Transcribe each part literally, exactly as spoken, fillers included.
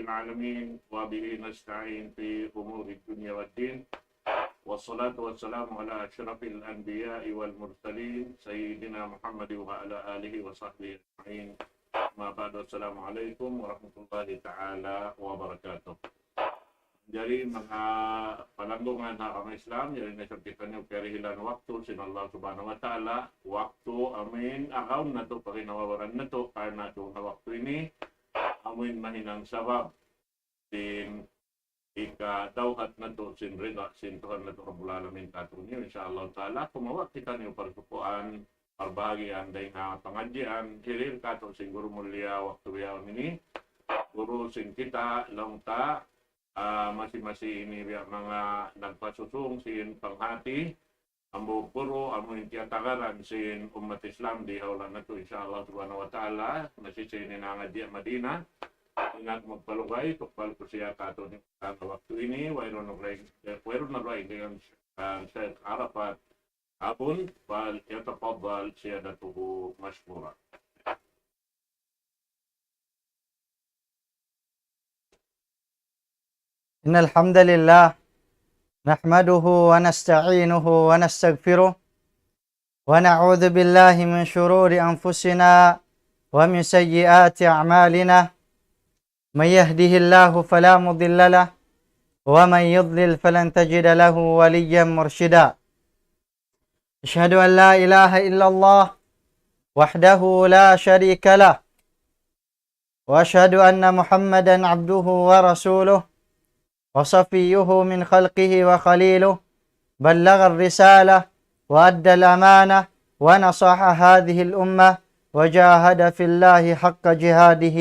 العالمين، وبه نستعين في أمور الدنيا والدين. والصلاة والسلام على أشرف الأنبياء والمرسلين، سيدنا محمد وعلى آله وصحبه أجمعين. أما بعد، السلام عليكم ورحمة الله تعالى وبركاته. Jari, manga palanggungan ha agama Islam, jari na isab kitaniyu kiyarihilan waktu sin Allah Subhanahu wa Ta'ala, waktu amuin agaun natu', paginawawaran natu', karna' duun ha waktu ini, amuin mahinang sabab sin hikadawhat natu' sin rida sin Tuhan natu' Rabbul Alamin katu'niyu. Insya Allah Ta'ala, kumawa' kitaniyu parsukuan, parbahagian dayn ha pangadjian, hirihil katu' sin guru mulia waktu bihaun ini, guru sin kita, laung ta, ah, masi-masi ini biya' manga nagpasusung sin panghati, hambuuk guru, amu in tiyatagaran sin ummat Islam di ha hula' natu', insya Allah Subhanahu wa Ta'ala, masi-masi ini nangadji' ha Madina, ingat magpalugay, tukbal ku siya katu'niyu ha waktu ini, wayruun na dugaing, eh, wayruun na dugaing dayn kan Sheikh Arafat Abun, فليتفضل سيادته مشكورا. إن الحمد لله نحمده ونستعينه ونستغفره، ونعوذ بالله من شرور أنفسنا ومن سيئات أعمالنا. من يهده الله فلا مضل له، ومن يضلل فلن تجد له وليا مرشدا. أشهد أن لا إله إلا الله وحده لا شريك له، وأشهد أن محمدا عبده ورسوله، وصفيه من خلقه وخليله، بلغ الرسالة وأدى الأمانة ونصح هذه الأمة وجاهد في الله حق جهاده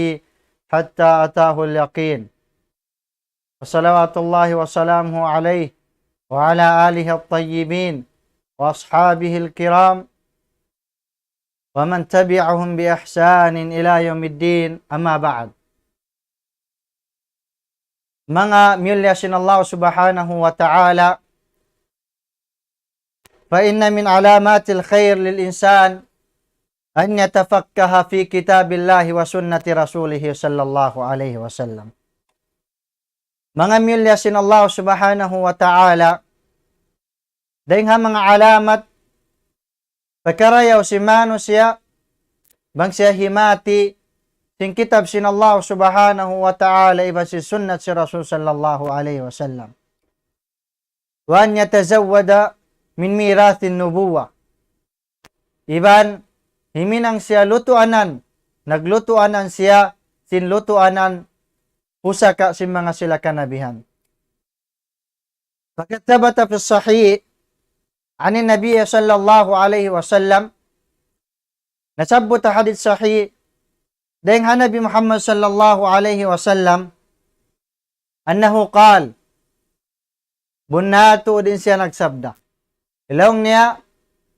حتى أتاه اليقين. وصلوات الله وسلامه عليه وعلى آله الطيبين وأصحابه الكرام ومن تبعهم بإحسان إلى يوم الدين، أما بعد. Manga miyulliya sin Allah Subhanahu wa Ta'ala, فإن من علامات الخير للإنسان أن يتفقه في كتاب الله وسنة رسوله صلى الله عليه وسلم. Manga miyulliya sin Allah Subhanahu wa Ta'ala, dayn ha manga alamat pakarayaw sin manusiya', bang siya himati sin kitab sin Allah Subhanahu wa Ta'ala iban sin sunnat sin Rasul sallallahu alayhi wasallam. وأن يتزود من ميراث النبوة. Iban himinang siya lutuanan, naglutuanan siya sin lutuanan pusaka sin manga sila kanabihan. فقد ثبت في الصحيح عن النبي صلى الله عليه وسلم, nasabbut ha hadith sahih dayn ha Nabi Muhammad sallallahu alayhi wasallam, أنه قال, bunnal tuud in siya nagsabda. Laung niya,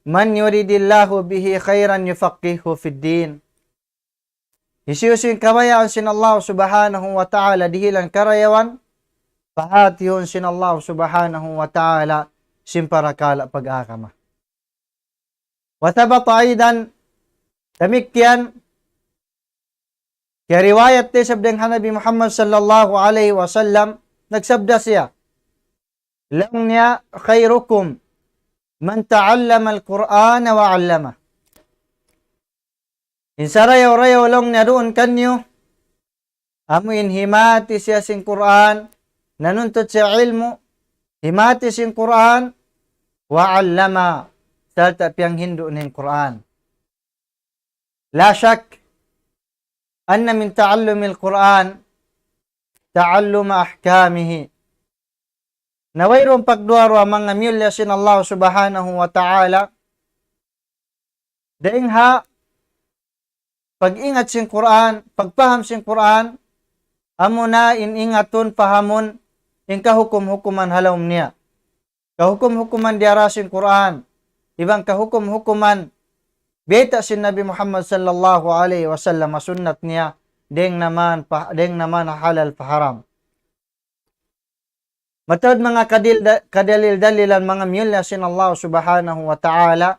من يرد الله به خيرا يفقهه في الدين. Hisiyu-siyu in kabayaan sin Allah Subhanahu wa Ta'ala dihilan karayawan, pahatihun sin Allah Subhanahu wa Ta'ala sin parakala' pag-agama. وثبت أيضا, damikkiyan, kiyariwayat da isab dayn ha Nabi Muhammad sallallahu alayhi wasallam, nagsabda siya, laung niya, خيركم من تعلم القرآن وعلمه. In sarayaw-rayaw laung niya duun kaniyu, amu in himati siya sin Qur'an, nanuntut siya ilmu', himati sin Qur'an, وعلم, sarta' piyanghindu' niya in Qur'an. لا شك أن من تعلم القرآن تعلم أحكامه. Na wayruun pagduwa-ruwa manga miyulliya sin Allah Subhanahu wa Ta'ala, dayn ha pag-ingat sin Qur'an, pagpaham sin Qur'an, amuna in ingatun, pahamun in kahukum-hukuman ha lawm niya. Kahukum-hukuman diyara sin Qur'an, iban kahukum-hukuman biyayta' sin Nabi Muhammad sallallahu alayhi wasallam, sunnat niya, dayn naman pa, dayn naman halal pa haram. Mataud manga kadil-, da-, kadalil-dalilan manga miyulliya sin Allah Subhanahu wa Ta'ala,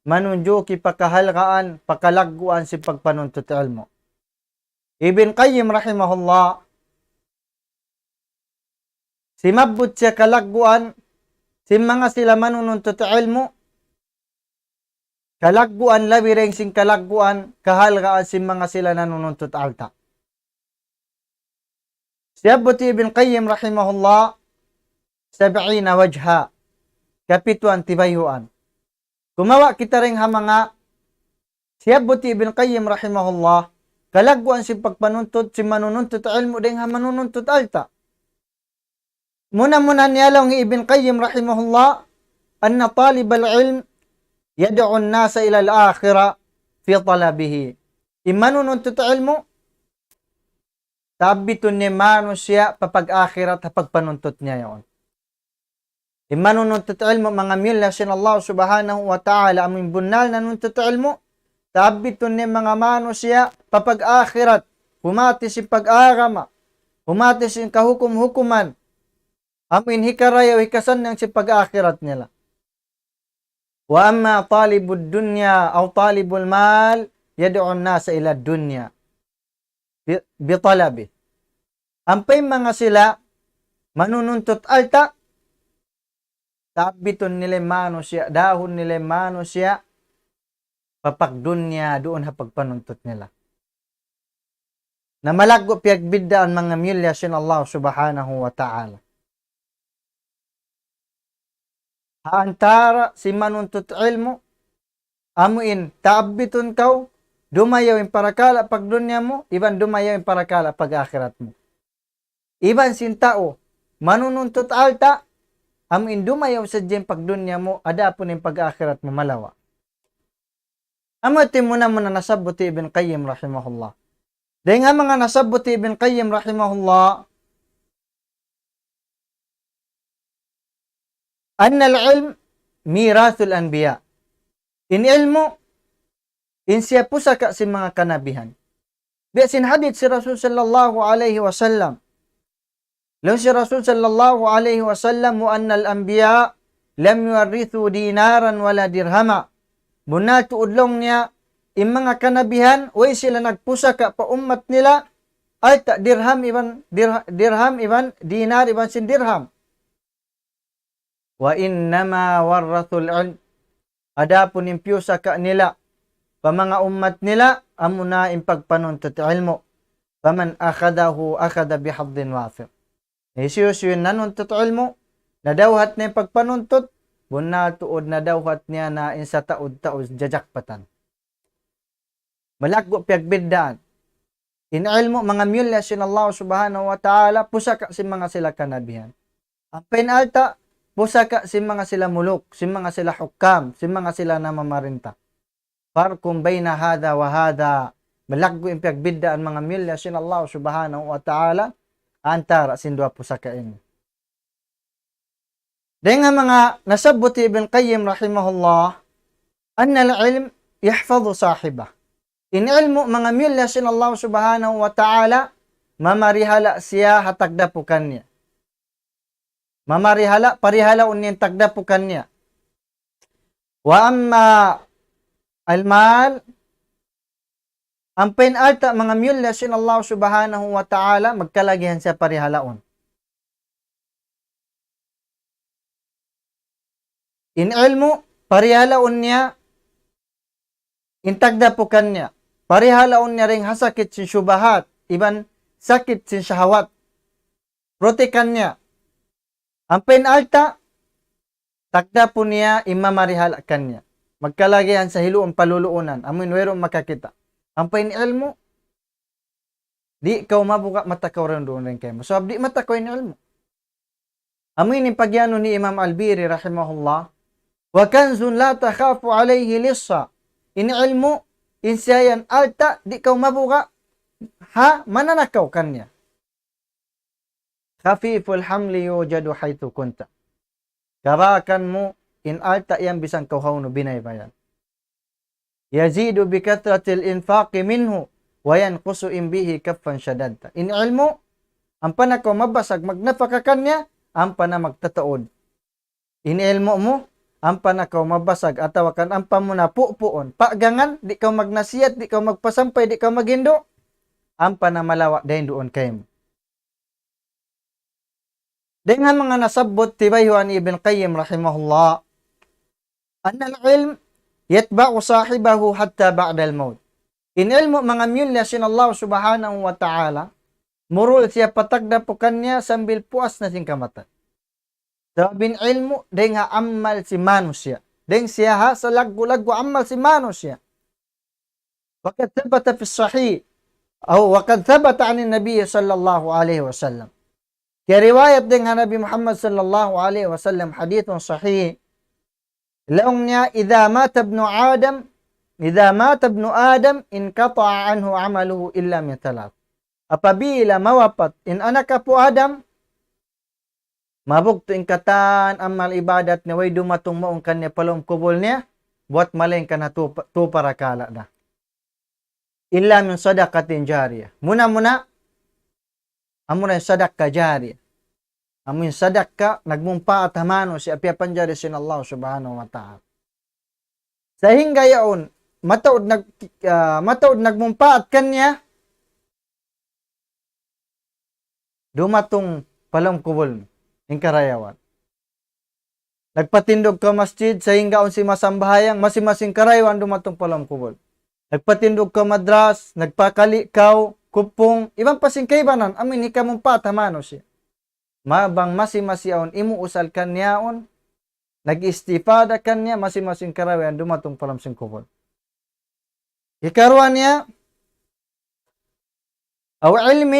manunjuki pakahalgaan, pakalagguan sin pagpanuntut ilmu'. Ibn Qayyim rahimahullah, Simabbut siya kalagguan sin manga sila manununtut ilmu', kalagguan labi dayn sin kalagguan, kahalgaan sin manga sila nanununtut alta'. Siyabbut hi Ibn Qayyim rahimahullah, سبعين وجها, kapituan tibayhuan. Kumawa' kita dayn ha manga siyabbut hi Ibn Qayyim rahimahullah, kalagguan sin pagpanuntut, sin manununtut ilmu' dayn ha manununtut alta'. Muna-muna niya laung hi Ibn Qayyim rahimahullah, أن طالب العلم يدعو الناس إلى الآخرة في طلبه. In manununtut ilmu', taabbitun niya in manusiya' pa pag-akhirat ha pagpanuntut niya yaun. In manununtut ilmu', manga miyulliya sin Allah subhanahu wa ta'ala, amu in bunnal nanuntut ilmu', taabbitun niya in manga manusiya' pa pag-akhirat, humati sin pag-agama, humati sin kahukum-hukuman, amu in hikarayaw hikasannang sin pag-akhirat nila. وأما طالب الدنيا أو طالب المال يدعو الناس إلى الدنيا ب-، بطلبه. Ampa in manga sila manununtut alta', taabbitun nila in manusiya', dahun nila in manusiya' pa pagdunya duun ha pagpanuntut nila. Na malaggu' piyagbiddaan, manga miyulliya sin Allah subhanahu wa ta'ala. Ha antara' sin manuntut ilmu', amu in taabbitun kaw, dumayaw in parakala' pagdunya mu, iban dumayaw in parakala' pag-akhirat mu. Iban sin tau manununtut alta', amu in dumayaw sadja in pagdunya mu, adapun in pag-akhirat mu malawa'. Amu yadtu in muna-muna nasabbut hi Ibn Qayyim rahimahullah. Dayn ha manga nasabbut hi Ibn Qayyim rahimahullah, أن العلم ميراث الأنبياء. In ilmu', in siya pusaka' sin manga kanabihan. Biya' sin hadith sin Rasul sallallahu alayhi wasallam. Laung sin Rasul sallallahu alayhi wasallam, وأن الأنبياء لم يورثوا دينارا ولا درهما. Bunnal tuud laung niya, in manga kanabihan, way sila nagpusaka' pa ummat nila, alta' dirham iban, dirha-, dirham iban, dinar iban sin dirham. وإنما ورثوا العلم. Adapun in piyusaka' nila pa manga ummat nila, amuna in pagpanuntut ilmu'. فمن أخذه أخذ بحظ وافر. Hisiyu-siyu in nanuntut ilmu', nadawhat niya in pagpanuntut, bunnal tuud nadawhat niya na in sataud-taud jajakpatan. Malaggu' piyagbiddaan. In ilmu', manga miyulliya sin Allah subhanahu wa ta'ala, pusaka' sin manga sila kanabihan. Ampa in alta', pusaka' sin manga sila muluk, sin manga sila hukam, sin manga sila namamarinta. فرق بين هذا وهذا. Malaggu' in piyagbiddaan, manga miyulliya sin Allah subhanahu wa ta'ala, antara' sin duwa pusaka' ini. Dayn ha manga nasabbut hi Ibn Qayyim rahimahullah, أن العلم يحفظ صاحبه. In ilmu', manga miyulliya sin Allah subhanahu wa ta'ala, mamarihala' siya ha tagdapukan niya. Mamarihala', parihalaun niya in tagdapukan niya. وأما المال, ampa in alta', manga miyulliya sin Allah subhanahu wa ta'ala, magkalagihan siya parihalaun. In ilmu', parihalaun niya in tagdapukan niya. Parihalaun niya dayn ha sakit sin shubahat, iban sakit sin shahawat. Protekan niya. Ampa in alta', tagdapun niya in mamarihala' kaniya. Magkalagihan sa hiluun paluluunan, amu in wayruun makakita'. Ampa in ilmu', di' kaw mabuga' mata kaw duun dayn kaymu. Sabab di' mata kaw in ilmu'. Amu ini in pagiyanun hi Imam Al-Biri rahimahullah, وكنز لا تخاف عليه لصا. In ilmu', in siya yan alta', di' kaw mabuga' ha mananakaw kaniya. خفيف الحمل يوجد حيث كنت. Kabakan mu in alta' yan bisan kaw hawnu bibaybayan. يزيد بكثرة الإنفاق منه وينقص إن به كفا شددت. In ilmu', ampa na kaw mabasag magnapaka kaniya, ampa na magtataud. In ilmu' mu, ampa na kaw mabasag atawa kan ampa mu na pupuun, pagangan, di' kaw magnasihat, di' kaw magpasampay, di' kaw maghindu', ampa na malawa' dayn duun kaymu. Dayn ha manga nasabbut tibayhuan Ibn Qayyim rahimahullah, أن العلم يتبع صاحبه حتى بعد الموت. In ilmu' manga miyulliya sin Allah subhanahu wa ta'ala, murul siya patagdapukan niya sambil puas na sin kamatay. Sabab in ilmu' dayn ha amal sin manusiya'. Dayn siya ha salaggu'-laggu' amal sin manusiya'. وقد ثبت في الصحيح، أو وقد ثبت عن النبي صلى الله عليه وسلم. Kiyariwayat dayn ha Nabi Muhammad sallallahu alayhi wasallam, hadithun sahih. Laung niya, إذا مات ابن آدم، إذا مات ابن آدم انقطع عنه عمله إلا من ثلاث. Apabila mawapat in anak apu' Adam, mabugtu' in katan amal ibadat niya, way dumatung mawn kaniya pa lawm kubul niya, buwat malaingkan ha tu, tu parakala' da. إلا من صدقة جارية. Muna-muna, amura in sadakka jariya. Amu in sadakka nagmumpaat ha manusiya' piyapanjari sin Allah subhanahu wa ta'ala. Sahingga yaun, mataud nag-, ah, mataud nagmumpaat kaniya, dumatung pa lawm kubul in karayawan. Nagpatindug kaw masjid, sahingga awn simasambahayang, masi-masi in karayawan dumatung pa lawm kubul. Nagpatindug kaw madras, nagpakali' kaw, kupung, iban pa sin kaibanan, amu in hikamumpaat ha manusiya'. Ma bang masi-masi awn imuusal kaniya yaun, nag-istifada kaniya, masi-masi in karayawan dumatung pa lawm sin kubul. Hikaruwa niya, أو علم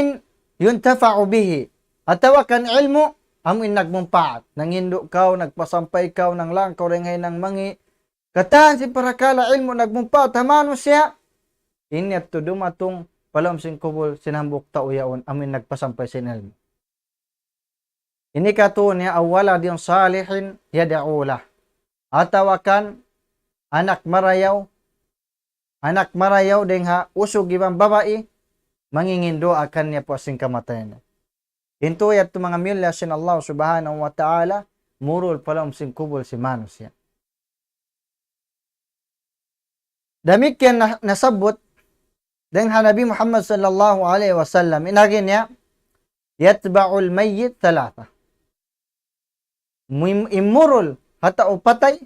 ينتفع به. Atawa kan ilmu', amu in nagmumpaat. Nanghindu' kaw, nagpasampay kaw, nanglāng kaw dayn ha hinang mangi'. Katan sin parakala' ilmu' nagmumpaat ha manusiya'. In yadtu dumatung pa lawm sin kubul sin hambuuk tau yaun, amu in nagpasampay sin ilmu'. Ini katu' niya, أو ولد صالح يدعو له. Atawa kan anak marayaw, anak marayaw dayn ha usug iban babai, mangingin duwaa kaniya puas sin kamatay niya. Intu yadtu manga miyulliya sin Allah subhanahu wa ta'ala, murul pa lawm sin kubul sin manusiya'. Damikkiyan na, nasabbut dayn ha Nabi Muhammad sallallahu alayhi wasallam, in agi niya, يتبع الميت ثلاثة. Mu-, in murul ha tau patay,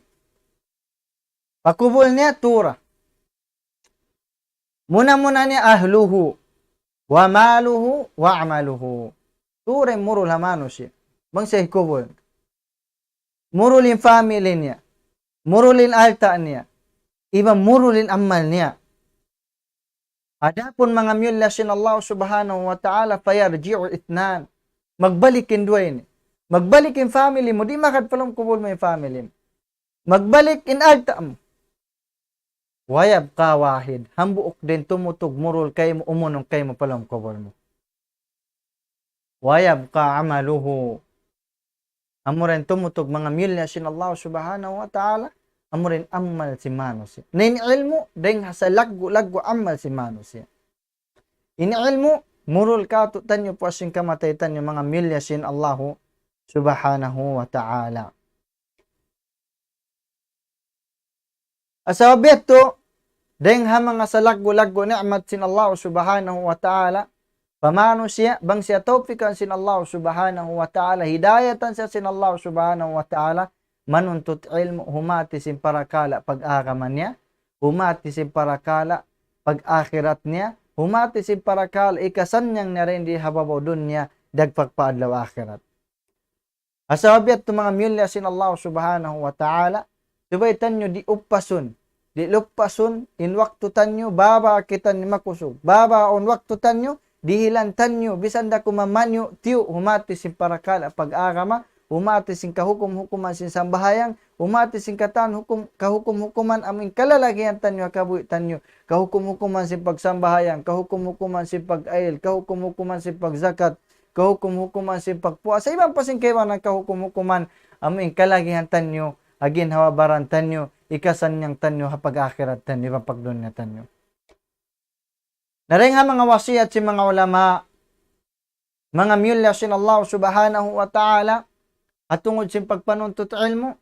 pa kubul niya, tu ra. Muna-muna niya أهله وماله وعمله. Tu ra in murul ha manusiya'. Bang siya hikubul. Murul in family niya. Murul in alta' niya. Iban murul in amal niya. Adapun manga miyulliya sin Allah subhanahu wa ta'ala, فيرجع اثنان. Magbalik in duwa ini. Magbalik in family mu, di' magad pa lawm kubul mu in family mu. Magbalik in alta' mu. ويبقى واحد. Hambuuk da in tumutug murul kaymu, umunung kaymu pa lawm kubul mu. ويبقى عمله. Amura in tumutug manga miyulliya sin Allah subhanahu wa ta'ala, amura in amal sin manusiya'. Na in ilmu', dayn ha salaggu'-laggu' amal sin manusiya'. In ilmu', murul kātu'niyu puas sin kamatay taniyu manga miyulliya sin Allahu subhanahu wa ta'ala. Sabab yadtu, dayn ha manga salaggu'-laggu' ni'mat sin Allah subhanahu wa ta'ala, pa manusiya', bang siya tawpikan sin Allah subhanahu wa ta'ala, hidayatan siya sin Allah subhanahu wa ta'ala, manuntut ilmu', humati sin parakala' pag-agama niya, humati sin parakala' pag-akhirat niya, humati sin parakala' ikasannyang niya dayn di ha babaw dunya, dagpak pa adlaw akhirat. Sabab yadtu manga miyulliya sin Allah subhanahu wa ta'ala, subay taniyu di' uppasun, di' luppasun, in waktu taniyu, baba kitaniyu makusug, baba awn waktu taniyu, dihilan taniyu, bisan da kuman maniyu', tiyu', humati sin parakala' pag-agama, humati sin kahukum-hukuman sin sambahayang, humati sin katan hukum, kahukum-hukuman amu in kalalagihan taniyu, kabuhi' taniyu, kahukum-hukuman sin pagsambahayang, kahukum-hukuman sin pag-ayil, kahukum-hukuman sin pagzakat, kahukum-hukuman sin pagpuasa, iban pa sin kaibanan kahukum-hukuman, amu in kalagihan taniyu, ha ginhawa-baran taniyu, ikasannyang taniyu, ha pag-akhirat taniyu, iban pagdunya taniyu. Na dayn ha manga wasiyat sin manga ulama, manga miyulliya sin Allah subhanahu wa ta'ala, ha tungud sin pagpanuntut ilmu',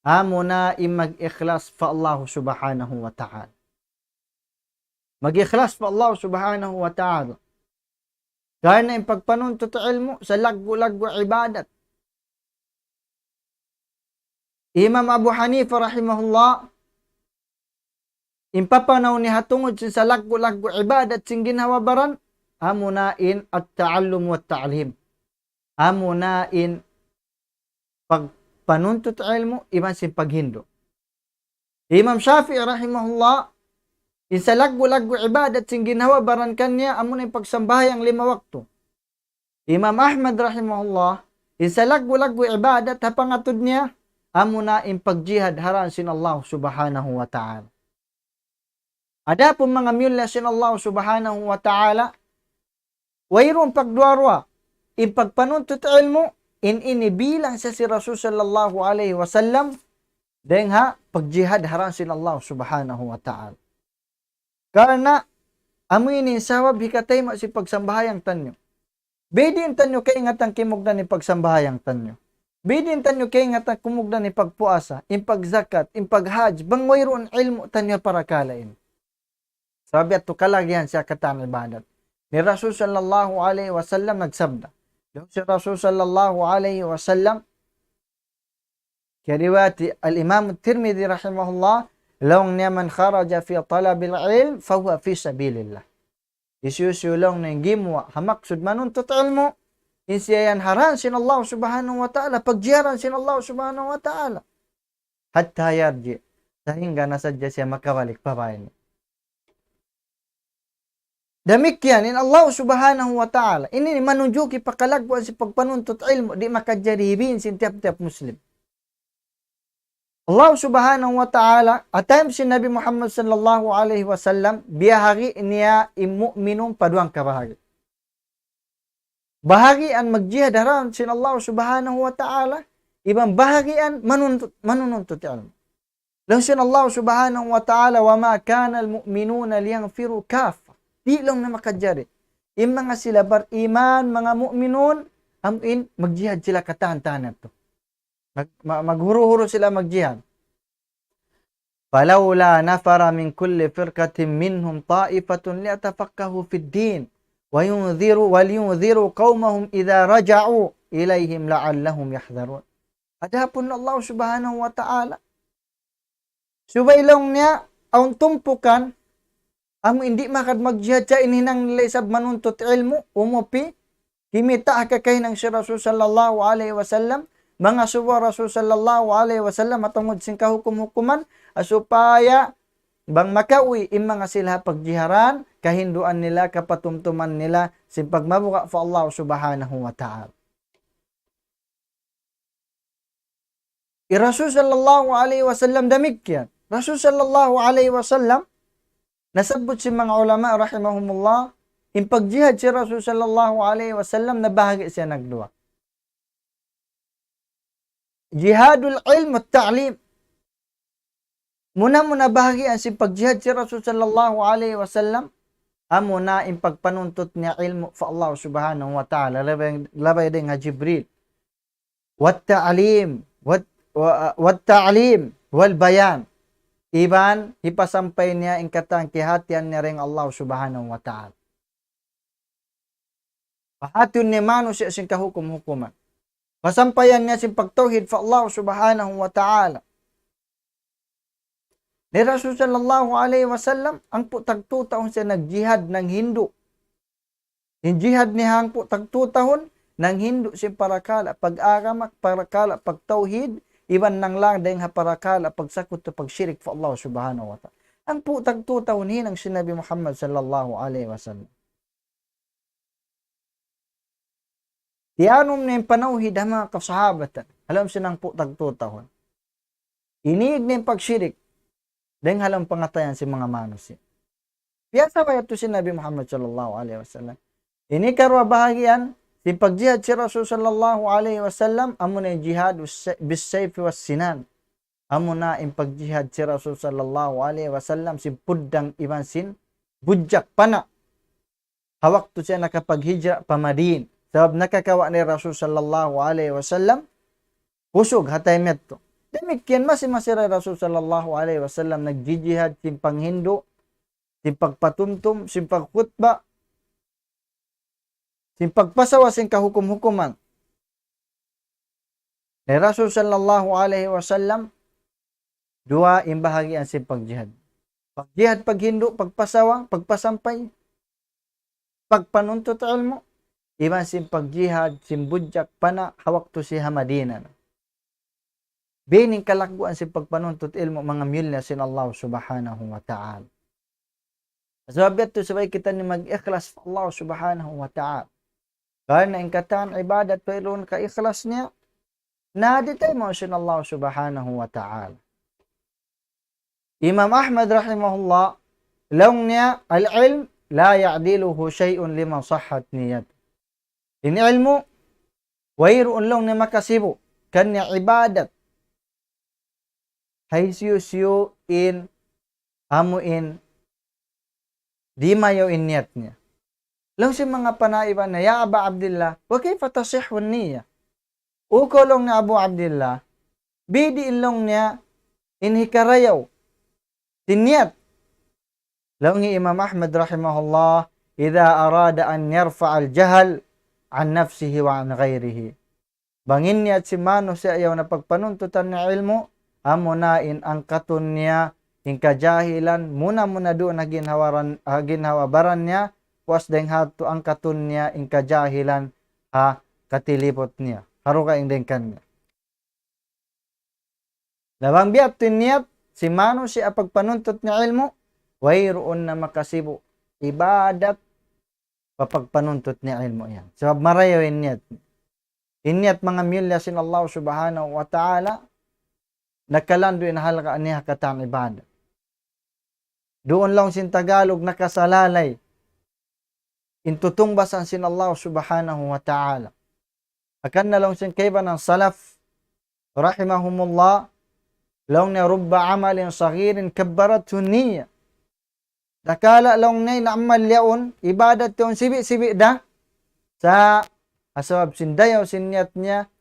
amuna in mag-ikhlas pa Allah subhanahu wa ta'ala. Mag-ikhlas pa Allah subhanahu wa ta'ala. Karna' in pagpanuntut ilmu' salaggu'-laggu' ibadat. Imam Abu Hanifa rahimahullah, in papanaw niya ha tungud sin salaggu'-laggu' ibadat sin ginhawa-baran, amuna in at-ta'allum wa ta'lim. Amuna in pagpanuntut ilmu' iban sin paghindu'. Imam Shafi'i rahimahullah, in salaggu'-laggu' ibadat sin ginhawa-baran kaniya, amuna in pagsambahayang lima waktu. Imam Ahmad rahimahullah, in salaggu'-laggu' ibadat ha pangatud niya, amuna in pagjihad ha dān sin Allah subhanahu wa ta'ala. Adapun manga miyulliya sin Allah subhanahu wa ta'ala, wayruun pagduwa-ruwa, in pagpanuntut ilmu', in ini bilang sa sin Rasul sallallahu alayhi wasallam, dayng ha pagjihad ha dān sin Allah subhanahu wa ta'ala. Karna' amu ini in sabab hikatayma' sin pagsambahayang taniyu. Biyadiin taniyu kaingatan kimugdan in pagsambahayang taniyu. Biyadiin taniyu kaingatan kimugdan in pagpuasa, in pagzakat, in paghajj, bang wayruun ilmu' taniyu ha parakala' ini. Sabab yadtu kalagihan sin katan ibadat. Ni Rasul sallallahu alayhi wasallam nagsabda. Laung sin Rasul sallallahu alayhi wasallam, kiyariwayat Al-Imam Tirmidhi rahimahullah, laung niya, من خرج في طلب العلم فهو في سبيل الله. Hisiyu-siyu laung niya in gimuwa' ha maksud manuntut ilmu', in siya yan ha dān sin Allah subhanahu wa ta'ala, pagjiharan sin Allah subhanahu wa ta'ala. حتى يرجع, sahingga na sadja siya makabalik pa bāy niya. Damikkiyan in Allah subhanahu wa ta'ala, ini manunjuki pa kalagguan sin pagpanuntut ilmu', di' makajari hibin sin tiyap-tiyap Muslim. Allah subhanahu wa ta'ala, ha time sin Nabi Muhammad sallallahu alayhi wasallam, biyahagi' niya in mu'minun pa duwang kabahagi'. Bahagian magjihad ha dān sin Allah subhanahu wa ta'ala, iban bahagian manuntut, manununtut ilmu'. Laung sin Allah subhanahu wa ta'ala, وما كان المؤمنون لينفروا كافة. Di' laung niya makajari in manga sila bariman, manga mu'minun, amu in magjihad sila katan-katan yadtu. Mag-, ma-, maghuru-huru sila magjihad. فلولا نفر من كل فرقة منهم طائفة ليتفقهوا في الدين وينذروا، ولينذروا قومهم إذا رجعوا إليهم لعلهم يحذرون. Adapun Allah subhanahu wa ta'ala, subay laung niya, awn tumpukan, amu in di' makajari magjihad sa' in hinang nila isab manuntut ilmu', umupi, kimita' ha kakahinang sin Rasul sallallahu alayhi wasallam, mangasubu Rasul sallallahu alayhi wasallam, ha tungud sin kahukum-hukuman, ha supaya bang makauwi' in manga sila ha pagjiharan, kahinduan nila, kapatumtuman nila, sin pagmabuga' pa Allah subhanahu wa ta'ala. In Rasul sallallahu alayhi wasallam damikkiyan. Rasul sallallahu alayhi wasallam, nasabbut sin manga ulama rahimahumullah, in pagjihad sin Rasul sallallahu alayhi wasallam nabahagi' siya nagduwa. جهاد العلم والتعليم. Muna-muna bahagian sin pagjihad sin Rasul sallallahu alayhi wasallam, amuna in pagpanuntut niya ilmu' pa Allah subhanahu wa ta'ala, labay, labay dayng ha Jibril. والتعليم، والت-، و-، والتعليم والبيان. Iban hipasampay niya in katan kiyahatihan niya dayng Allah subhanahu wa ta'ala. Pahātihun niya mānusiya' sin kahukum-hukuman. Pasampayan niya sin pagtawhid pa Allah subhanahu wa ta'ala. Ni Rasul sallallahu alayhi wasallam, hangpu' tagtū tahun siya nagjihad nanghindu'. In jihad niya hangpu' tagtū tahun, nanghindu' sin parakala' pag-agama, parakala' pagtawhid, iban nanglang dayng ha parakala' pagsakutu, pagshirik pa Allah subhanahu wa ta'ala. Hangpu' tagtū tahun hinang sin Nabi Muhammad sallallahu alayhi wasallam. Tiyanum niya in panawhid ha manga kasahabatan, ha lawm sin hangpu' tagtū tahun. Inīg niya in pagshirik, dayng ha lawm pangatayan sin manga mānusiya'. Piyasaway yadtu sin Nabi Muhammad sallallahu alayhi wasallam. Ini karuwa bahagian, sin pagjihad sin Rasul sallallahu alayhi wasallam, amuna in jihad bis-, بالسيف والسنان. Amuna in pagjihad sin Rasul sallallahu alayhi wasallam, sin puddang iban sin budjak pana'. Ha waktu siya nakapaghijra pa Madin. Sabab nakakawa' na in Rasul sallallahu alayhi wasallam, kusug ha time yadtu. Damikkiyan masi-masi da in Rasul sallallahu alayhi wasallam nagjijihad sin panghindu', sin pagpatumtum, sin pagkhutba. sin pagpasawa sin kahukum-hukuman ni Rasul sallallahu alayhi wasallam, duwa in bahagian sin pagjihad. Pagjihad, paghindu', pagpasawa, pagpasampay, pagpanuntut ilmu', iban sin pagjihad sin budjak pana' ha waktu siya ha Madina. Biya' ini in kalagguan sin pagpanuntut ilmu', manga miyulliya sin Allah Subhanahu wa Ta'ala. Sabab yadtu subay kita ini mag-ikhlas pa Allah Subhanahu wa Ta'ala. Karna' in katan ibadat wayruun kaikhlas niya, na di' taymaun sin Allah Subhanahu wa Ta'ala. Imam Ahmad rahimahullah, laung niya, العلم لا يعدله شيء لمن صحت نيته. In ilmu', wayruun laung niya makasibu' kaniya ibadat, hisiyu-siyu in amu in di' mayaw in niyat niya. Laung sin manga panaiban niya, يا أبا عبد الله، وكيف تصح النية؟ O kaw laung niya Abu Abdillah, biyadiin laung niya in hikarayaw sin niyat? Laung hi Imam Ahmad rahimahullah, إذا أراد أن يرفع الجهل عن نفسه وعن غيره. Bang in niyat sin manusiya' yaun na pagpanuntutan niya ilmu', amuna in angkatun niya in kajahilan, muna-muna duun ha ginhawa-, ha ginhawa-baran niya, puas dayng ha yadtu angkatun niya in kajahilan ha katilibut niya, ha dugaing dayng kaniya. Na bang biya' ha yadtu in niyat sin manusiya' pagpanuntut niya ilmu', wayruun na makasibu' ibadat pa pagpanuntut niya ilmu' yan. Sabab marayaw in niyat. In niyat, manga miyulliya sin Allah Subhanahu wa Ta'ala, nakalandu' in halga' niya ha katan ibadat. Duun laung sin Tagalog nakasalalay in tutungbasan sin Allah Subhanahu wa Ta'ala. Hangkan na laung sin kaibanan salaf rahimahumullah, laung niya, رب عمل صغير كبرته النية. Dakala' laung niya in amal yaun, ibadat yaun sibi'-sibi' da, sa' ha sabab sin dayaw sin niyat niya,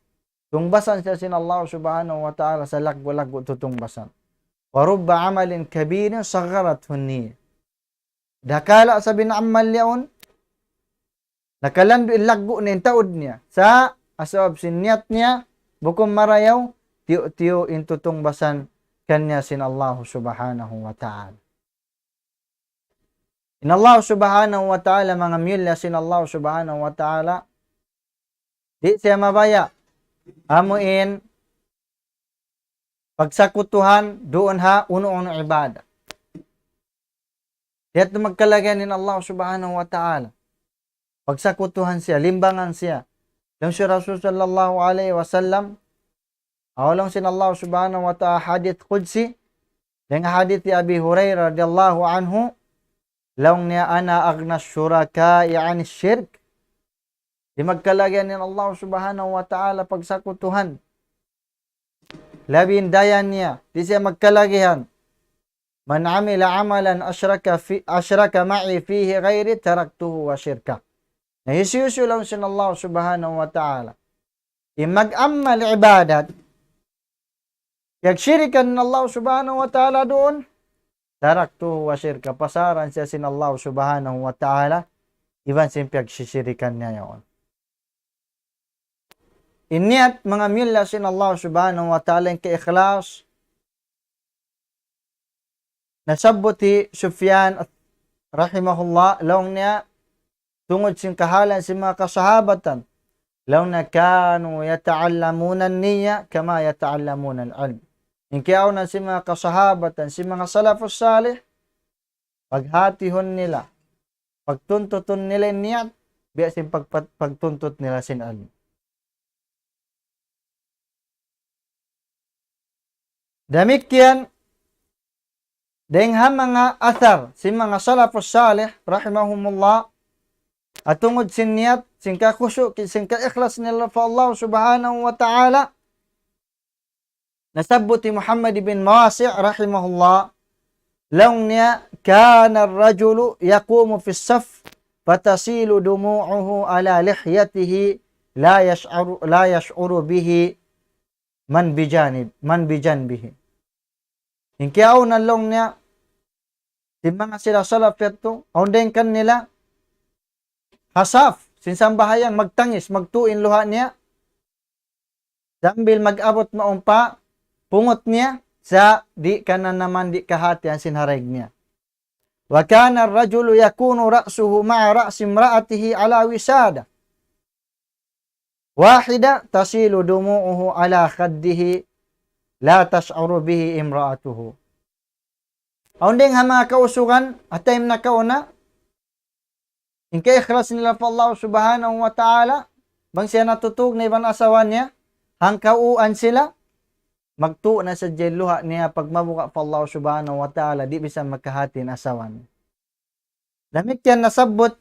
tungbasan siya sin Allah Subhanahu wa Ta'ala sa' laggu'-laggu' tutungbasan. ورب عمل كبير صغرته النية. Dakala' isab in amal yaun, nakalandu' in laggu' niya, in taud niya. Sa' ha sabab sin niyat niya, bukun marayaw, tiyu'-tiyu' in tutungbasan kaniya sin Allah Subhanahu wa Ta'ala. In Allah Subhanahu wa Ta'ala, manga miyulliya sin Allah Subhanahu wa Ta'ala, di' siya mabaya' amu in pagsakutuhan duun ha unu-unu ibadat. Di' yadtu magkalagihan in Allah Subhanahu wa Ta'ala. Pagsakutuhan siya, limbangan siya. Laung sin Rasul sallallahu alayhi wasallam, aw laung sin Allah Subhanahu wa Ta'ala hadith qudsi, dayn ha hadith Abi Hurairah radiyallahu anhu, laung niya, أنا أغنى الشركاء عن الشرك. Di' magkalagihan in Allah Subhanahu wa Ta'ala pagsakutuhan. Labi in daya niya, di' siya magkalagihan. من عمل عملا أشرك في، أشرك معي فيه غيري تركته وشركه. Na hisiyu-siyu laung sin Allah Subhanahu wa Ta'ala in mag-amal ibadat, piyagsirikan in Allah Subhanahu wa Ta'ala duun, تركته وشركه, pasaran siya sin Allah Subhanahu wa Ta'ala, iban sin piyagsisirikan niya yaun. In niyat, manga miyulliya sin Allah Subhanahu wa Ta'ala, in kaikhlas. Nasabbut hi Sufyan rahimahullah, laung niya, tungud sin kahalan sin manga kasahabatan, laung niya, كانوا يتعلمون النية كما يتعلمون العلم. In kiyaawnan sin manga kasahabatan, sin manga salafus salih, paghātihun nila, pagtuntutun nila in niyat, biya' sin pag-, pag-, pagtuntut nila sin ilmu'. Damikkiyan, dayn ha manga athar sin manga salafus salih, rahimahumullah, ha tungud sin niyat, sin kakhusyu', sin kaikhlas nila pa Allah Subhanahu wa Ta'ala, nasabbut hi Muhammad ibn Wasi', rahimahullah, laung niya, كان الرجل يقوم في الصف فتسيل دموعه على لحيته لا يشعر، لا يشعر به من بجانب، من بجنبه. In kiyaawnan laung niya, sin manga sila salaf yadtu, awn dayn kanila, ha saf, sin sambahayang magtangis, magtuu in luha' niya, sambil mag-abut mawn pa pungut niya, sa' di' kananaman, di' kahatihan sin ha daig niya. وكان الرجل يكون رأسه مع رأس امرأته على وسادة واحدة تسيل دموعه على خده لا تشعر به امرأته. Awn dayn ha manga kausugan, ha time nakauna, in kaikhlas nila pa Allah Subhanahu wa Ta'ala, bang siya natutug na iban asawa niya, hangkauan sila, magtuu na sadja in luha' niya pagmabuga' pa Allah Subhanahu wa Ta'ala, di' bisan makahati in asawa niya. Damikkiyan nasabbut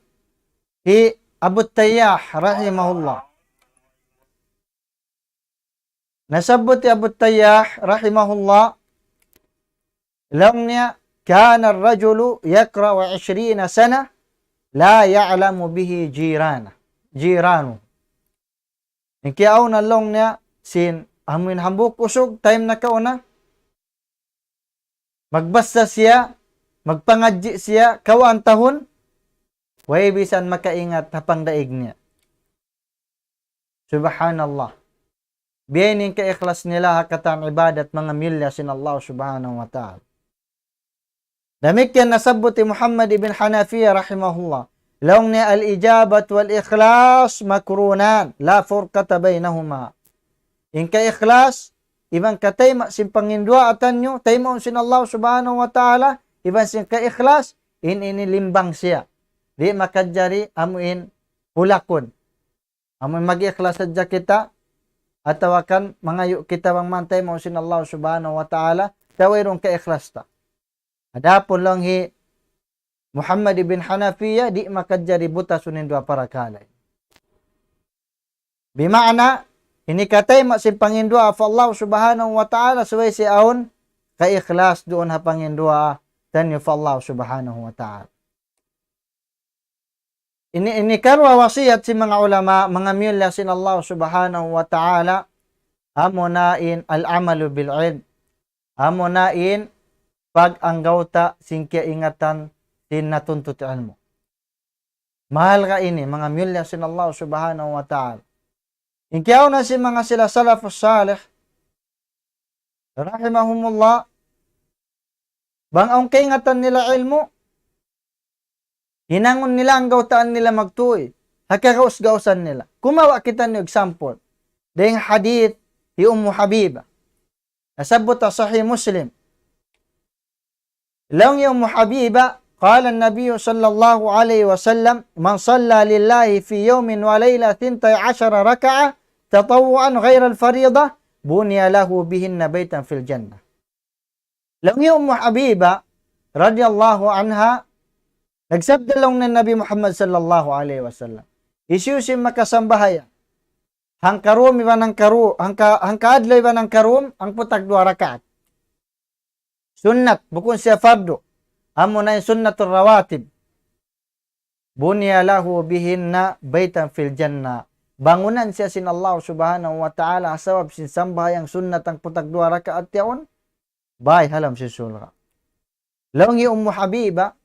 hi Abu Tayyah rahimahullah. Nasabbut hi Abu Tayyah rahimahullah, laung niya, كان الرجل يقرأ عشرين سنة لا يعلم به جيرانه، جيرانه. In kiyauna laung niya sin amuin hambuuk usug, time nakauna, magbasa siya, magpangadji' siya, kawhaan tahun, way bisan makaingat ha pangdaig niya. Subhanallah. Biya' ini in kaikhlas nila ha katan ibadat, manga miyulliya sin Allah Subhanahu wa Ta'ala. Damikkiyan nasabbut hi Muhammad ibn Hanafiya rahimahullah. Laung niya, الإجابة والإخلاص مقرونان لا فرقة بينهما. In kaikhlas, iban kataima' sin panginduwaa taniyu, taymaun sin Allah Subhanahu wa Ta'ala, iban sin kaikhlas, in ini limbang siya. Di' makajari amuin hulakun. Amuin mag-ikhlas sadja kita, atawa kan mangayu' kita bang man taymaun sin Allah Subhanahu wa Ta'ala, sa' wayruun kaikhlas ta. Adapun laung hi Muhammad ibn Hanafiya, di' makajari butasun in duwa parakala'. Bima'na, ini kataima' sin panginduwaa pa Allah Subhanahu wa Ta'ala, subay siya awn kaikhlas duun ha panginduwaa taniyu pa Allah Subhanahu wa Ta'ala. Ini, ini karuwa wasiyat sin manga ulama, manga miyulliya sin Allah Subhanahu wa Ta'ala, amuna in العمل بالعلم. Amuna in pag-anggawta' sin kiyaingatan sin natuntut ilmu'. Mahalga' ini, manga miyulliya sin Allah Subhanahu wa Ta'ala. In kiyauna sin manga sila salafus salih, rahimahumullah, bang awn kaingatan nila ilmu', hinangun nila, anggawtaan nila magtuy, ha kagaus-gausan nila. Kumawa' kitaniyu example. Dayn hadith hi Ummu Habiba. Nasabbut ha Sahih Muslim. Laung hi Ummu Habiba, قال النبي صلى الله عليه وسلم: من صلى لله في يوم وليلة ثنتي عشرة ركعة تطوعا غير الفريضة بني له بهن بيتا في الجنة. Laung hi Ummu Habiba, radiyallahu anha, nagsabda laung niya Nabi Muhammad sallallahu alayhi wasallam, hisiyu-siyu in makasambahayang hangkarum iban hangkaru-, hangka-, hangkaadlaw iban hangkarum, hangpu' tagduwa rakaat. Sunnat, bukun siya fardu. Amuna in sunnatur rawatib. بني له بهن بيتا في الجنة. Bangunan siya sin Allah Subhanahu wa Ta'ala, sabab sin sambahayang sunnat hangpu' tagduwa rakaat yaun, bāy ha lawm sin surga'. Laung hi Ummu Habiba,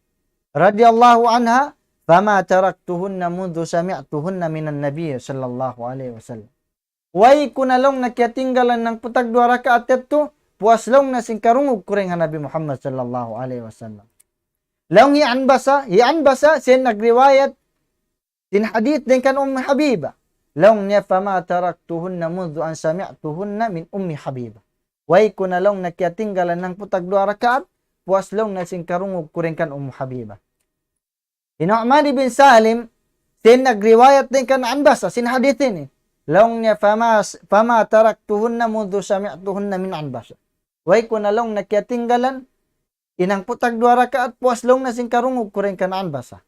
radiyallahu anha, فما تركتهن منذ سمعتهن من النبي صلى الله عليه وسلم. Way ku na laung niya kiyatinggalan hangpu' tagduwa rakaat yadtu, puas laung niya sin karungug ku dayn ha Nabi Muhammad sallallahu alayhi wasallam. Laung hi Anbasa, hi Anbasa, siya in nagriwayat sin hadith dayn kan Ummi Habiba. Laung niya, فما تركتهن منذ أن سمعتهن من أم حبيبة. Way ku na laung niya kiyatinggalan hangpu' tagduwa rakaat, puas laung niya sin karungug ku dayn kan Ummu Habiba. Hi Nu'man ibn Salim, sin nagriwayat dayn kan Anbasa, sin hadith ini. Laung niya, فما، فما تركتهن منذ سمعتهن من عنبسة. Way ku na laung niya kiyatinggalan in hangpu' tagduwa rakaat, puas laung niya sin karungug ku dayn kan Anbasa.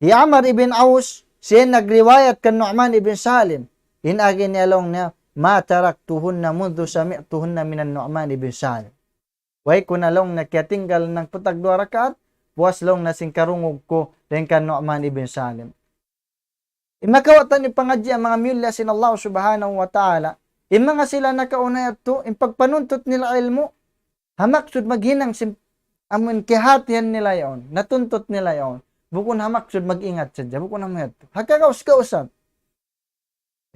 Hi Amr ibn Aus, sin nagriwayat kan Nu'man ibn Salim. In agi niya laung niya, ما تركتهن منذ سمعتهن من النعمان بن سالم. Way ku na laung niya kiyatinggalan hangpu' tagduwa rakaat, puas laung niya sin karungug ku dayn kan Nu'man ibn Salim. In makawa' taniyu pangadjian manga miyulliya sin Allah Subhanahu wa Ta'ala, in manga sila nakauna yadtu, in pagpanuntut nila ilmu', ha maksud maghinang sin amun kiyahatihan nila yaun, natuntut nila yaun. Bukun ha maksud mag-ingat sadja, bukun ha mayadtu. Ha kagaus-gausan.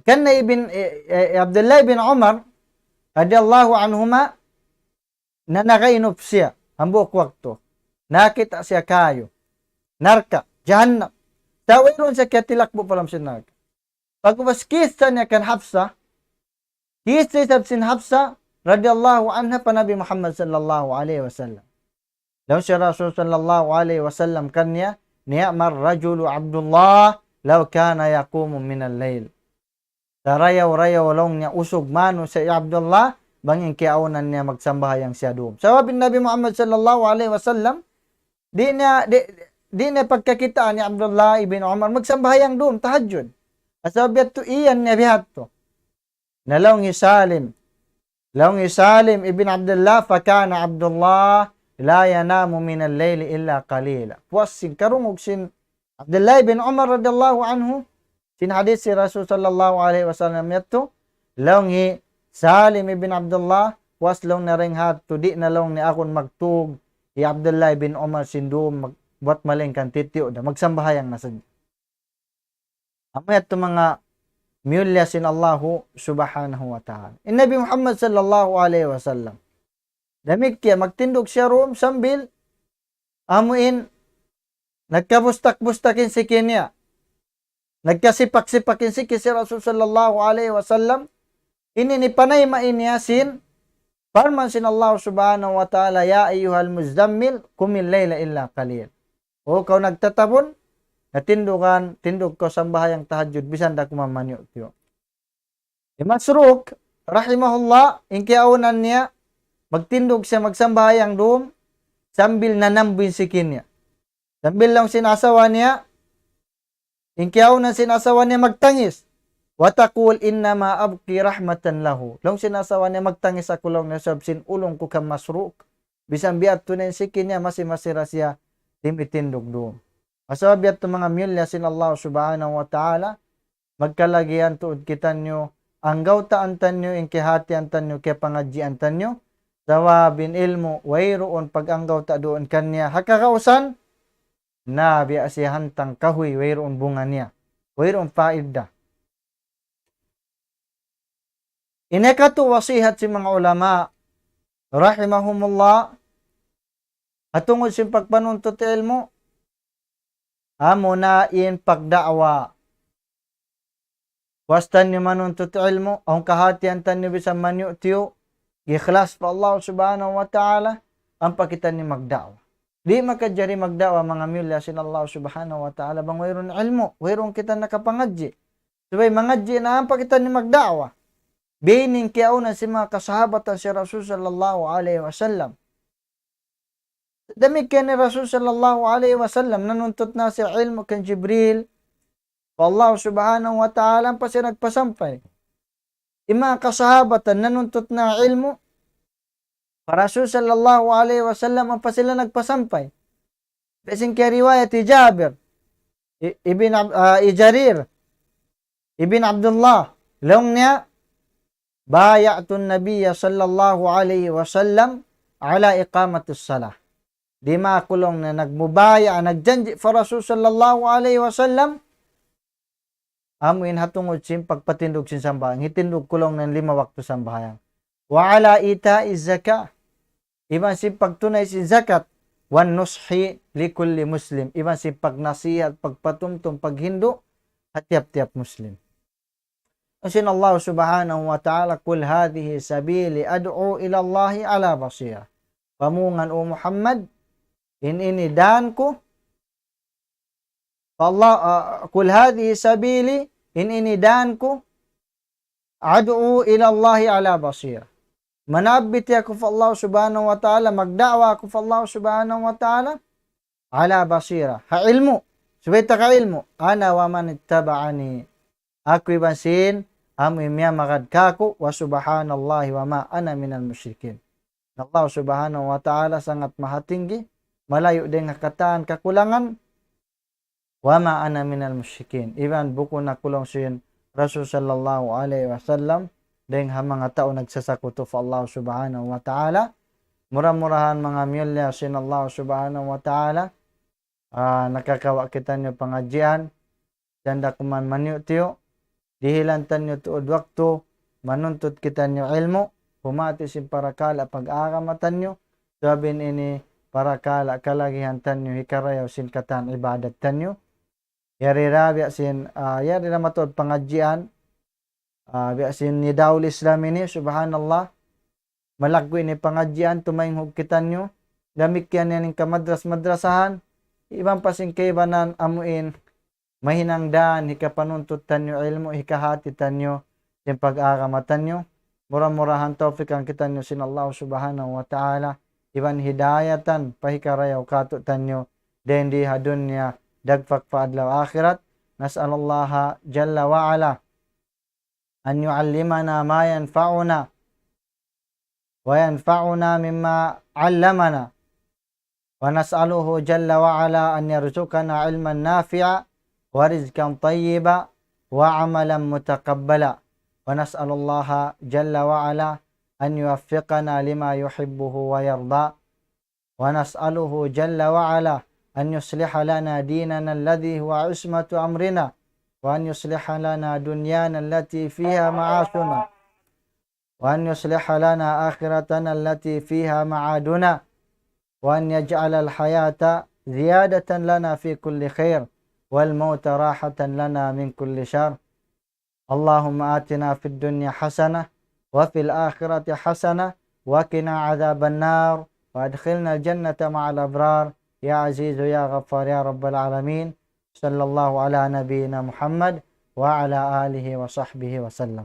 Kan na ibn, eh, eh, Abdullah ibn Umar, radiyallahu anhuma, na nakainup siya, hambuuk waktu. Nakakita' siya kayu. Narka', jahannam. Sa' wayruun siya kiyatilakbu' pa lawm sin narka'. Pag'ubus kissa niya kan Hafsa, kissa isab sin Hafsa, radiyallahu anha, pa Nabi Muhammad sallallahu alayhi wasallam. Laung sin Rasul sallallahu alayhi wasallam kaniya, نعم الرجل عبد الله لو كان يقوم من الليل. Sarayaw-rayaw laung niya usug manusiya' hi Abdullah, bang in kiyaawnan niya magsambahayang siya dum. Sabab in Nabi Muhammad sallallahu alayhi wasallam, di' niya, di', di' niya pagkakitaan hi Abdullah ibn Umar magsambahayang dum, tahajjud. Sabab yadtu iyan niya bihadtu. Na laung hi Salim. Laung hi Salim ibn Abdullah, فكان عبد الله لا ينام من الليل إلا قليلا. Puas sin karungug sin Abdullah ibn Umar radiyallahu anhu, sin hadith sin Rasul sallallahu alayhi wasallam yadtu, laung hi Salim ibn Abdullah, puas laung niya dayn ha yadtu, di' na laung niya akun magtug hi Abdullah ibn Umar sin dum, mag-, buwat malayngkan titiyu' da, magsambahayang na sadja. Amu yadtu manga miyulliya sin Allahu subhanahu wa ta'ala. In Nabi Muhammad sallallahu alayhi wasallam. Damikkiyan, magtindug siya dum sambil amu in nagkabustak-bustak in siki niya. Nagkasipak-sipak in siki sin Rasul sallallahu alayhi wasallam. Ini in panayma ini sin parman sin Allah subhanahu wa ta'ala, يا أيها المزمل قم الليل إلا قليلا. O kaw nagtatabun, na tindugan, tindug kaw sambahayang tahajjud, bisan da kuman maniyu'-tiyu'. Hi Masruq, rahimahullah, in kiyaawnan niya, magtindug siya magsambahayang dum, sambil nanambu in siki niya. Sambil laung sin asawa niya, in kiyaawnan sin asawa niya magtangis. وتقول إنما أبكي رحمة له. Laung sin asawa niya, magtangis aku laung niya sabab sin ulung ku kan Masruq. Bisan biya' tuud in siki niya masi-masi da siya timitindug dum. Sabab biya' tuud manga miyulliya sin Allah subhanahu wa ta'ala, magkalagihan tuud kitaniyu, anggawtaan taniyu, in kahatihan taniyu, kapangadjian taniyu, sabab in ilmu', wayruun pag-anggawta' duun kaniya, ha kagausan, na biya' siya hantang kahuy, wayruun bunga niya, wayruun faida. Ini katu' wasihat sin manga ulama, rahimahumullah, ha tungud sin pagpanuntut ilmu', amuna in pagda'wa. Puas taniyu manuntut ilmu', awn kahatihan taniyu bisan maniyu'-tiyu', ikhlas pa Allah subhanahu wa ta'ala, ampa kitaniyu magda'wa. Di' makajari magda'wa manga miyulliya sin Allah subhanahu wa ta'ala, bang wayruun ilmu', wayruun kita nakapangadji'. Subay mangadji' na ampa kitaniyu magda'wa. Biya' ini in kiyaawnan sin manga kasahabatan sin Rasul sallallahu alayhi wasallam. Damikkiyan in Rasul sallallahu alayhi wasallam, nanuntut na siya ilmu' kan Jibril, pa Allah subhanahu wa ta'ala, ampa siya nagpasampay. In manga kasahabatan, nanuntut na ilmu', pa Rasul sallallahu alayhi wasallam, ampa sila nagpasampay. Biya' sin kiyariwayat hi Jabir, i-, ibn Ab-, ah, hi Jarir, ibn Abdullah, laung niya, بايعت النبي صلى الله عليه وسلم على إقامة الصلاة. Di' ma aku laung niya nagmubaya', nagjanji' pa Rasul sallallahu alayhi wasallam, amu in ha tungud sin pagpatindug sin sambahayang. Hitindug ku laung niya lima waktu sambahayang. وعلى إيتاء الزكاة. Iban sin pagtunay sin zakat. والنصح لكل مسلم. Iban sin pagnasihat, pagpatumtum, paghindu' ha tiyap-tiyap Muslim. Sin Allah subhanahu wa ta'ala, قل هذه سبيلي أدعو إلى الله على بصيرة. Pamungan, O Muhammad, in ini dan ku, Allah, ah, قل هذه سبيلي, in ini dan ku, أدعو إلى الله على بصيرة. Manabbit aku pa Allah subhanahu wa ta'ala, magda'wa aku pa Allah subhanahu wa ta'ala, على بصيرة, ha ilmu', subay taga ilmu', أنا ومن اتبعني, aku iban sin amu in miyamagad kāku', وسبحان الله وما أنا من المشركين. Allah subhanahu wa ta'ala sangat mahatinggi, malayu' dayn ha katan kakulangan, وما أنا من المشركين. Iban bukun aku laung sin Rasul sallallahu alayhi wasallam, dayn ha manga tau nagsasakutu pa Allah subhanahu wa ta'ala. Mura-murahan manga miyulliya sin Allah subhanahu wa ta'ala, ah, nakakawa' kitaniyu pangadjian, janda kuman maniyu-tiyu, dihilan taniyu tuud waktu, manuntut kitaniyu ilmu', humati sin parakala' pag-agama taniyu, sabab ini parakala' kalagihan taniyu hikarayaw sin katan ibadat taniyu. Yari da biya' sin, ah, yari da mataud pangadjian, ah, biya' sin Nidaul Islam ini, subhanallah. Malaggu' ini pangadjian, tumainghug kitaniyu. Damikkiyan yan in kamadras-madrasahan. Iban pa sin kaibanan amuin mahinang dan, hikapanuntut taniyu ilmu', hikahati taniyu sin pag-agama taniyu. Mura-murahan tawfikan kitaniyu sin Allah subhanahu wa ta'ala. Iban hidayatan, pahikarayaw kātu'niyu. Dayn di ha dunya, dagpak pa adlaw akhirat. نسأل الله جل وعلا أن يعلمنا ما ينفعنا وينفعنا مما علمنا، ونسأله جل وعلا أن يرزقنا علما نافعا ورزقا طيبا وعملا متقبلا، ونسأل الله جل وعلا أن يوفقنا لما يحبه ويرضى، ونسأله جل وعلا أن يصلح لنا ديننا الذي هو عصمة أمرنا، وأن يصلح لنا دنيانا التي فيها معاشنا، وأن يصلح لنا آخرتنا التي فيها معادنا، وأن يجعل الحياة زيادة لنا في كل خير، والموت راحة لنا من كل شر. اللهم آتنا في الدنيا حسنة وفي الآخرة حسنة وقنا عذاب النار وأدخلنا الجنة مع الأبرار يا عزيز يا غفار يا رب العالمين. صلى الله على نبينا محمد وعلى آله وصحبه وسلم.